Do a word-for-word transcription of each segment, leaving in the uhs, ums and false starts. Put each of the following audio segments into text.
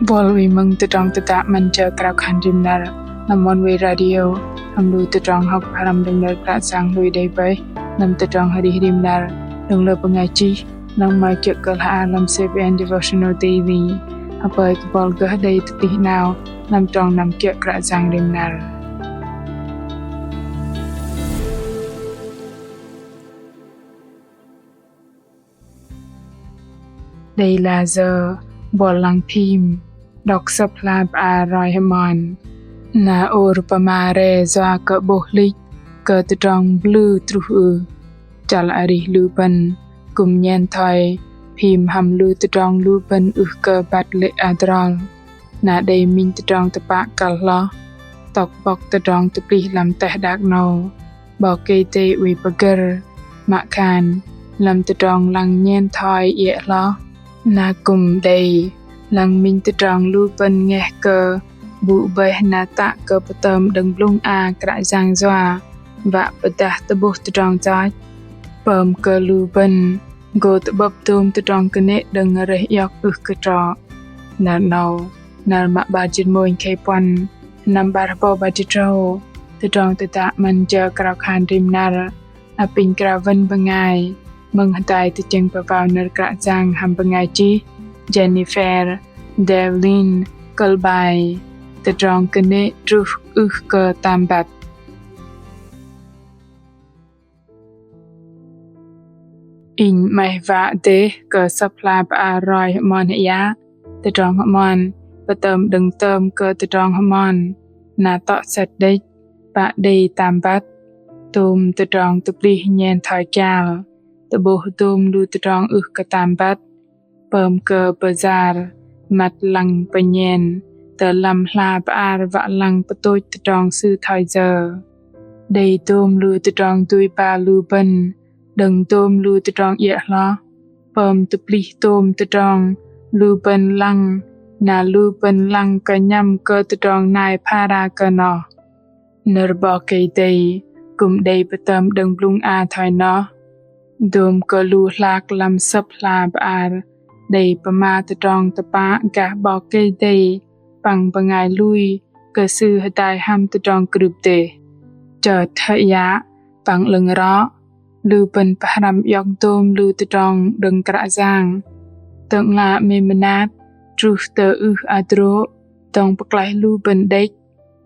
Bol wei mơ̆ng tơdrong tơdă 'Măn Jơ Krao Khan Rim Năr lăm Oneway Radio, hăm lu tơdrong hŏk pơhrăm đơ̆ng nơ̆r Kră Yang lui đei bơih lăm tơdrong arih rim năr đơ̆ng lu bơngai chih, lăng mă kiơ̆ kơ hla lăm C B N Devotional Daily. Hơpơi kơ bol gơh đei tơplih 'nao lăm trong năm kiơ̆ Kră Yang rim năr. Đei lah sơ̆ bol lăng phim đŏk Sơ̆p hla bơar roi hơmon. Na ôr pơma re yua kơ 'bôh hlĭch kơ tơdrong blư̆ truh ưh? Chăl arih lu bơ̆n kư̆m nhen thoi phim hăm lu tơdrong lu bơ̆n ưh kơ băt lê̆ adrol. Na đei minh tơdrong tơpă kăl hloh, tŏk bŏk tơdrong tơplih lăm teh đak 'nâu, 'Bok Kei-Dei oei pơgơ̆r, mă khan lăm tơdrong lăng nhen thoi iĕ hloh. Na kư̆m đei lăng minh tơdrong lu bơ̆n ngeh kơ bŭ bơih na tă kơ pơtơm đơ̆ng blŭng a Kră Yang yua wă pơdah tơ'bôh tơdrong yoch, pơm kơ lu bơ̆n gô tơ'bơ̆p dôm tơdrong kơnê̆ đơ̆ng rơih iŏk ưh kơ trŏ. Năr 'nâu, năr mă 'bar jĭt mônh khei puăn, năm 'bar hơbâu 'bar jĭt tơdrâu, tơdrong tơdă 'Măn Jơ Krao Khan Rim Năr apinh krao wăn bơngai mơ̆ng hơdai tơchĕng pơwao nơ̆r Kră Yang hăm bơngai chih Jennifer Devlin, kơ̆l bai Tơdrong kơnê̆ truh ưh kơ tam băt. Inh 'maih wă dêh kơ Sơ̆p hla bơar roi hơmon hơyă, tơdrong hơmon pơtơm đơ̆ng tơm kơ tơdrong hơmon, na tŏ sĕt đĕch, pă đei tam băt, tôm tơdrong tơplih nhen thoi kial, tơ'bôh dôm lu tơdrong ưh kơ tam băt, pơm kơ bơyar măt lăng pơnhen tơ lăm hla bơar wă lăng pơtôch tơdrong sư thoi yơ. Đei dôm lu tơdrong dui ba lu bơ̆n đơ̆ng dôm lu tơdrong iĕ hloh, pơm tơplih tôm tơdrong lu bơ̆n lăng, na lu bơ̆n lăng kơnhăm kơ tơdrong nai phara kơ noh. Nơ̆r 'Bok Kei-Dei kư̆m đei pơtơm đơ̆ng blŭng a thoi noh. Dôm kơ lu hlak lăm Sơ̆p hla bơar đei pơma tơdrong tơpă gah 'Bok Kei-Dei păng bơngai lui kơ Sư hơdai hăm tơdrong krưp dêh. Chơt hơyă păng 'lơ̆ng rŏ, lu bơ̆n pơhrăm iŏk dôm lu tơdrong đơ̆ng Kră Yang. Tơ'ngla mĕ mơnat truh tơ ưh adrô̆, dŏng pơklaih lu bơ̆n đĕch,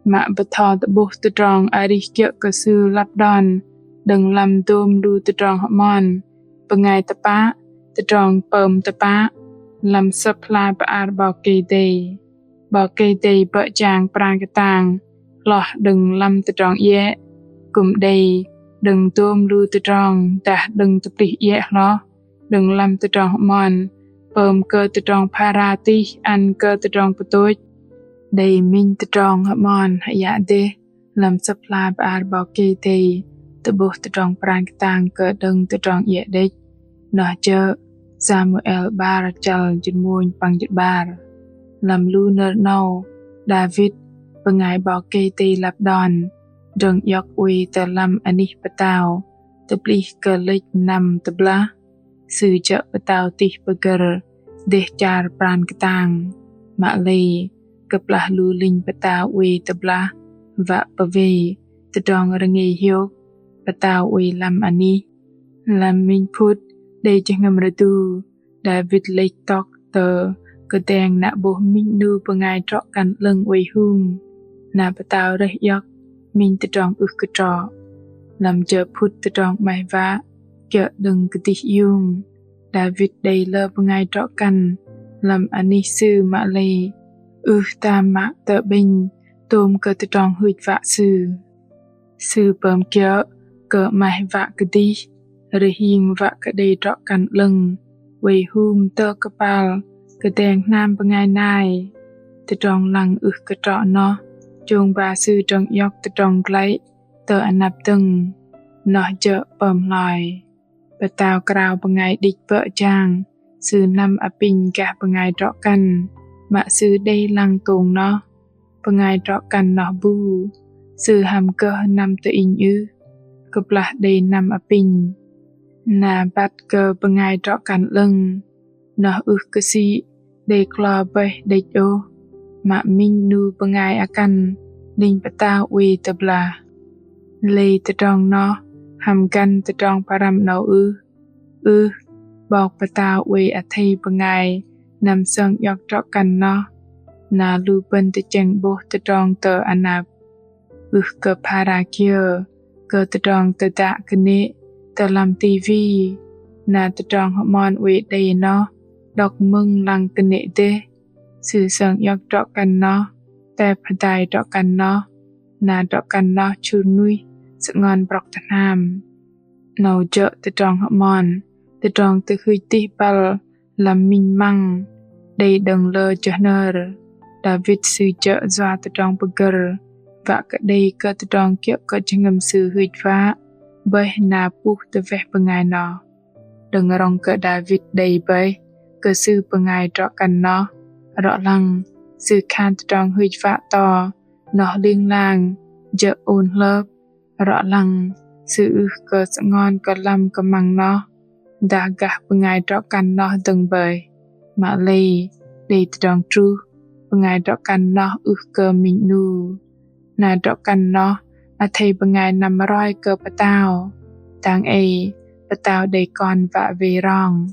mă bơtho tơ'bôh tơdrong arih kiơ̆ kơ Sư lăp đon đơ̆ng lăm dôm lu tơdrong hơmon, bơngai tơpă, tơdrong pơm tơpă lăm Sơ̆p hla bơar 'Bok Kei-Dei. 'Bok Kei-Dei bơ̆ jang pran kơtang hloh đơ̆ng lăm tơdrong iĕ, kư̆m đei đơ̆ng dôm lu tơdrong dah đơ̆ng tơplih iĕ hloh đơ̆ng lăm tơdrong hơmon, pơm kơ tơdrong phara tih ăn kơ tơdrong pơtôch. Đei minh tơdrong hơmon hơyă dêh lăm Sơ̆p hla bơar 'Bok Kei-Dei tơ'bôh tơdrong pran kơtang kơ đơ̆ng tơdrong iĕ đĕch. Noh jơ̆ Samuel 'bar chăl jĭt mônh păng jĭt 'bar. Lăm lu nơ̆r 'nâu, Đavit, bơngai 'Bok Kei-Dei lăp đon, drơ̆ng iŏk oei tơ lăm anih pơtao tơplih kơ lĕch năm tơblah. Sư jơ̆ pơtao tih pơgơ̆r dêh char pran kơtang. Mă lei kơplah lu linh pơtao oei tơblah wă pơwei tơdrong rơngei hiôk, pơtao oei lăm anih. Lăm minh phŭt đei jơhngơ̆m rơdu, Đavit lĕch tŏk tơ kơdeng na 'bôh minh 'nu bơngai drŏ kăn 'lơ̆ng oei hum, na pơtao rơih iŏk minh tơdrong ưh kơ trŏ. Lăm jơ phŭt tơdrong 'maih wă kiơ̆ đơ̆ng kơdih iung, Đavit đei lơ bơngai drŏ kăn lăm anih sư mă lei ưh tam mă tơ'bĕnh tôm kơ tơdrong hưch wă sư. Sư pơm kiơ̆ kơ 'maih wă kơdih, rơhing wă kơ đei drŏ kăn 'lơ̆ng oei hum tơ kơpal kơdeng hnam bơngai nai. Tơdrong lăng ưh kơ trŏ noh chông ba sư drơ̆ng iŏk tơdrong glăi tơ anăp dơ̆ng. Noh jơ̆ pơm hloi. Pơtao krao bơngai đĭch bơ̆ jang, sư năm apinh gah bơngai drŏ kăn mă sư đei lăng tông noh. Bơngai drŏ kăn noh bu, sư hăm gơh năm tơ inh ưh? Kơplah đei năm apinh, na băt kơ bơngai drŏ kăn 'lơ̆ng, noh ưh kơ sĭ đei klo bơih đĕch ôh, mă minh 'nu bơngai akăn linh pơtao oei tơblah. Lei tơdrong noh hăm găn tơdrong pơrăm 'nâu ưh? Ưh, 'Bok Pơtao oei athei bơngai năm sơng iŏk drŏ kăn noh, na lu bơ̆n tơchĕng 'bôh tơdrong tơ anăp. Ưh kơ phara kiơ kơ tơdrong tơdă kơnê̆ tơ lăm tivi, na tơdrong hơmon oei đei noh đŏk mơ̆ng lăng kơnê̆ dêh. Sư sơng iŏk drŏ kăn noh, tep hơdai drŏ kăn noh, na drŏ kăn noh chhŭr nuih sơngon brŏk tơ hnam. 'Nâu jơ̆ tơdrong hơmon, tơdrong tơhưch dih băl lăm minh măng đei đơ̆ng lơ jơhnơr. Đavit sư jơ̆ yua tơdrong pơgơ̆r wă kơ đei kơ tơdrong kiơ̆ kơ jơhngơ̆m sư hưch wă bơih na puh tơweh bơngai noh. Đơ̆ng rŏng kơ Đavit đei bơih kơ sư bơngai drŏ kăn noh, rŏ lăng sư khan tơdrong hưch wă to noh ling lang jơ̆ ôn hlơp. Rŏ lăng sư ưh kơ sơngon kơ lăm kơ măng noh dah gah bơngai drŏ kăn noh dơ̆ng bơih. Mă lei đei tơdrong truh, bơngai drŏ kăn noh ưh kơ minh 'nu. Na drŏ kăn noh athei bơngai năm roi kơ pơtao. Dang ei pơtao đei kon wă wei rong.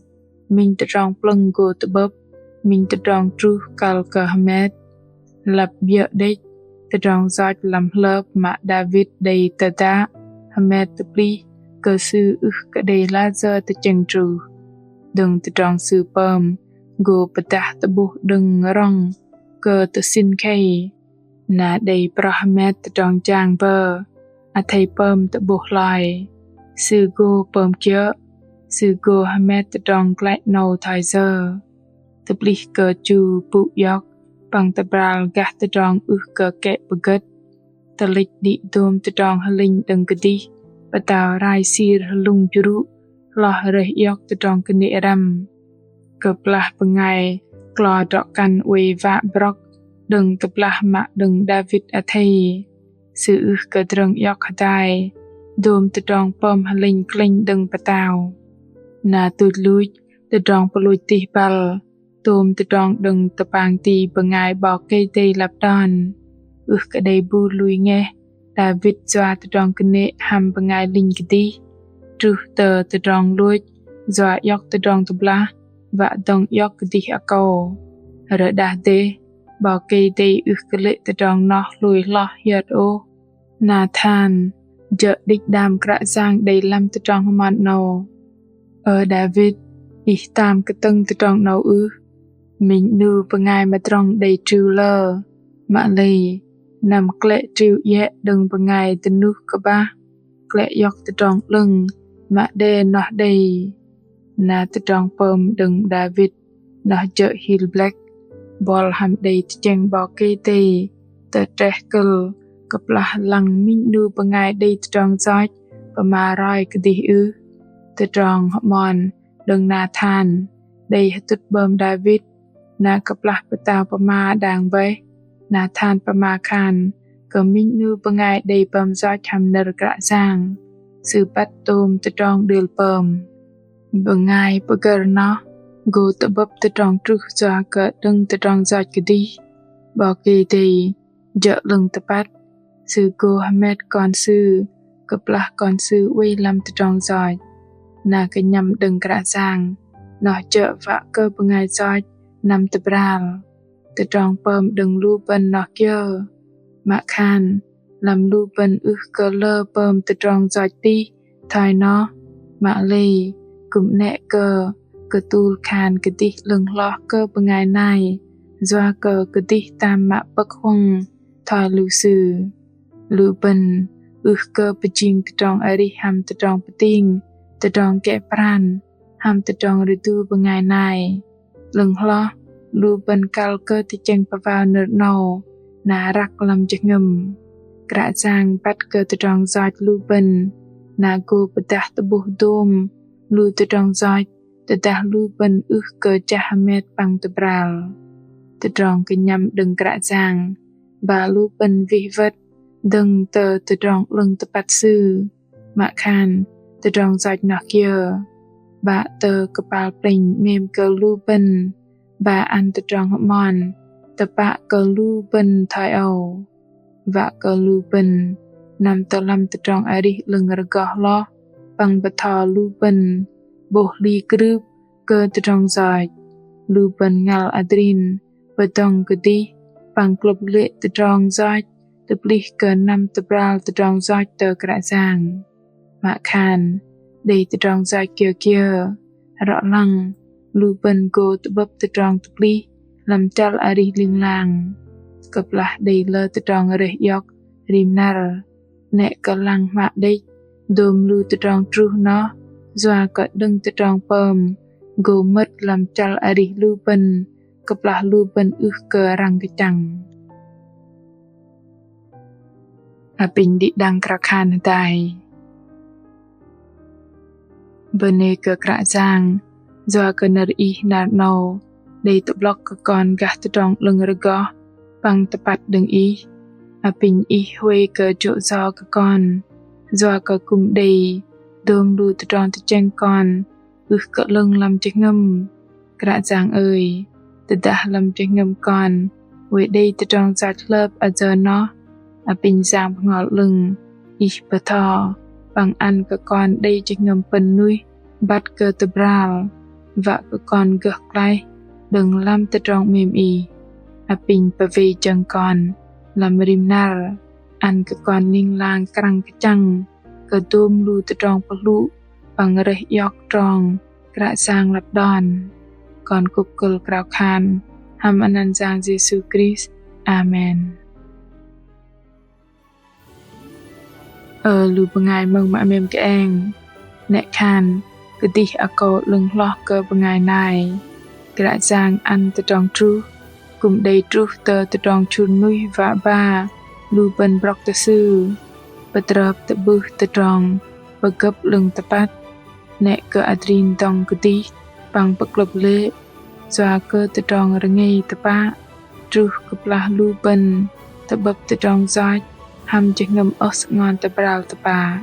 Minh tơdrong plơ̆ng gô tơ'bơ̆p, minh tơdrong truh kăl kơ hơmet. Lăp biơ̆ đĕch, tơdrong yoch lăm hlơp mă Đavit đei tơdă hơmet tơplih kơ sư ưh kơ đei layơ tơchĕng truh. Đơ̆ng tơdrong sư pơm gô pơdah tơ'bôh đơ̆ng rŏng kơ tơsĭn khei. Na đei broh hơmet tơdrong jang bơ, athei pơm tơ'bôh hloi. Sư gô pơm kiơ̆, sư gô hơmet tơdrong glăi 'nâu thoi yơ. Tơplih kơ chu pŭ iŏk păng tơbral gah tơdrong ưh kơ kĕ pơgơ̆t. Tơlĕch đĭ dôm tơdrong hơlĕnh đơ̆ng kơdih, pơtao rai sir hlŭng jrŭ hloh rơih iŏk tơdrong kơnê̆ răm. Kơplah bơngai klo drŏ kăn oei wă brŏk đơ̆ng tơblah mă đơ̆ng Đavit athei, sư ưh kơ drơ̆ng iŏk hơdai dôm tơdrong pơm hơlĕnh klĕnh đơ̆ng pơtao. Na tuch luch tơdrong pơlôch dih băl, tôm tơdrong đơ̆ng tơpang ti bơngai 'Bok Kei-Dei lăp đon. Ưh kơ đei bu lui ngeh, Đavit yua tơdrong kơnê̆ hăm bơngai linh kơdih. Truh tơ tơdrong lôch, yua iŏk tơdrong tơblah, wă dŏng iŏk kơdih akâu. Rơđah dêh, 'Bok Kei-Dei ưh kơ lê̆ tơdrong noh hlôi hloh hiơt ôh. Nathan, jơ̆ đĭch đam Kră Yang đei lăm tơdrong hơmon 'nâu. Ơ Đavit, ih tam kơtơ̆ng tơdrong 'nâu ưh? Minh 'nu bơngai mơdrŏng đei triu lơ, mă lei năm klĕ triu iĕ đơ̆ng bơngai dơnuh kơ'bah, klĕ iŏk tơdrong 'lơ̆ng mă đe noh đei. Na tơdrong pơm đơ̆ng Đavit noh jơ̆ hil blĕk, buăl hăm đei tơchĕng 'Bok Kei-Dei tơ treh kơ̆l, kơplah lăng minh 'nu bơngai đei tơdrong yoch pơma roi kơdih ưh? Tơdrong hơmon đơ̆ng Nathan đei hơtŭt 'bơm Đavit, na kơplah pơtao pơma đang bơih, Nathan pơma khan kơ minh 'nu bơngai đei pơm yoch hăm nơ̆r Kră Yang, sư băt tôm tơdrong đêl pơm. Bơngai pơgơ̆r noh gô tơ'bơ̆p tơdrong truh yua kơ đơ̆ng tơdrong yoch kơdih. 'Bok Kei-Dei jơ̆ 'lơ̆ng tơpăt, sư gô hơmet kon sư kơplah kon sư oei lăm tơdrong yoch. Na kơnhăm đơ̆ng Kră Yang noh jơ̆ wă kơ bơngai yoch năm tơbral. Tơdrong pơm đơ̆ng lu bơ̆n noh kiơ? Mă khan lăm lu bơ̆n ưh kơ lơ pơm tơdrong yoch tih thoi noh, mă lei kư̆m 'nĕ kơ kơtul khan kơdih 'lơ̆ng hloh kơ bơngai nai, yua kơ kơdih tam mă pơ̆k huŏng thoi lu sư. Lu bơ̆n ưh kơ pơjing tơdrong arih hăm tơdrong pơting, tơdrong kĕ pran hăm tơdrong rơdu bơngai nai. 'Lơ̆ng hloh lu bơ̆n kăl kơ tơchĕng pơwao nơ̆r 'nâu na răk lăm jơhngơ̆m. Kră Yang băt kơ tơdrong yoch lu bơ̆n na gô pơdah tơ'bôh dôm lu tơdrong yoch, tơdah lu bơ̆n ưh kơ chah hơmet păng tơbral. Tơdrong kơnhăm đơ̆ng Kră Yang ba lu bơ̆n wih wơ̆t dơ̆ng tơ tơdrong 'lơ̆ng tơpăt Sư. Mă khan tơdrong yoch noh kiơ? 'Bă tơ kơpal plĕnh 'mêm kơ lu bơ̆n ba ăn tơdrong hơmon tơpă kơ lu bơ̆n thoi âu. Wă kơ lu bơ̆n năm tơ lăm tơdrong arih 'lơ̆ng rơgoh hloh păng bơtho lu bơ̆n 'bôh hli krưp kơ tơdrong yoch. Lu bơ̆n ngăl adrin pơdŏng kơdih păng klơ̆p lê̆ tơdrong yoch tơplih kơ năm tơbral tơdrong yoch tơ Kră Yang. Mă khan đei tơdrong yoch kiơ kiơ, rŏ lăng lu bơ̆n gô tơ'bơ̆p tơdrong tơplih lăm chăl arih ling lang. Kơplah đei lơ tơdrong rơih iŏk rim năr, 'nĕ kơ lăng hmă đĕch dôm lu tơdrong truh noh, yua kơ đơ̆ng tơdrong pơm gô mơ̆t lăm chăl arih lu bơ̆n kơplah lu bơ̆n ưh kơ răng kơchăng. Apinh đĭ đăng krao khan hơdai. Bơnê kơ Kră Yang, yua kơ nơ̆r Ih năr 'nâu đei tơ'blŏk kơ kon gah tơdrong 'lơ̆ng rơgoh păng tơpăt đơ̆ng Ih. Apinh Ih huay kơ jô̆ yo kơ kon, yua kơ kư̆m đei dôm lu tơdrong tơchĕng kon ưh kơ 'lơ̆ng lăm jơhngơ̆m. Kră Yang ơi, tơdah lăm jơhngơ̆m kon oei đei tơdrong yoch hlơp ayơ noh, apinh Yang Bơhngol 'Lơ̆ng Ih bơtho păng ăn kơ kon đei jơhngơ̆m pơ̆n nuih băt kơ tơbral, wă kơ kon gơh klaih đơ̆ng lăm tơdrong 'mêm Ih. Apinh pơwei jơ̆ng kon lăm rim năr, ăn kơ kon ling lang krăng kơchăng kơ dôm lu tơdrong pơhlŭ păng rơih iŏk trong Kră Yang lăp đon. Kon kŭp kơ̆l krao khan hăm anăn Yang Yêsu Krist. Amen. Ơ lu bơngai mơ̆ng mă 'mêm kơeng, 'nĕ khan kơdih akâu 'lơ̆ng hloh kơ bơngai nai. Kră Yang ăn tơdrong truh kư̆m đei truh tơ tơdrong chhŭr nuih wă ba lu bơ̆n brŏk tơ Sư. Pơtrơp tơ'bưh tơdrong pơgơ̆p 'lơ̆ng tơpăt, 'nĕ kơ adrin dŏng kơdih păng pơklơ̆p lê̆, yua kơ tơdrong rơngei tơpă truh kơplah lu bơ̆n tơ'bơ̆p tơdrong yoch hăm jơhngơ̆m ơh sơngon tơbral tơpă.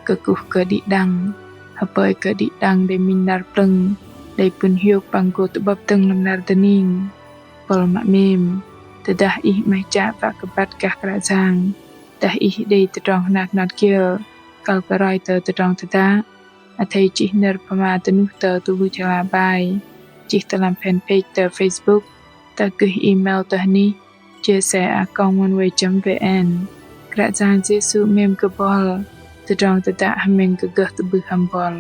Kơkuh kơ đĭ đăng, hơpơi kơ đĭ đăng đei minh năr plơ̆ng, đei pŭn hiôk păng gô tơ'bơ̆p dơ̆ng lăm năr dơning. Buăl mă 'mêm, tơdah ih 'maih chă wă kơ băt gah Kră Yang, dah ih đei tơdrong hnat hnat kiơ kăl kơ roi tơ tơdrong tơdă, athei chih nơ̆r pơma dơnuh tơ tơluch hla bơar, chih tơ lăm fanpage tơ Facebook, dah gơih email tơ hnih chia sẻ a còng oneway chấm vn. Kră Yang Yêsu 'mêm kơ buăl. Tơdrong tơdă hơmĕng kơ gơh tơ'bưh hăm buăl.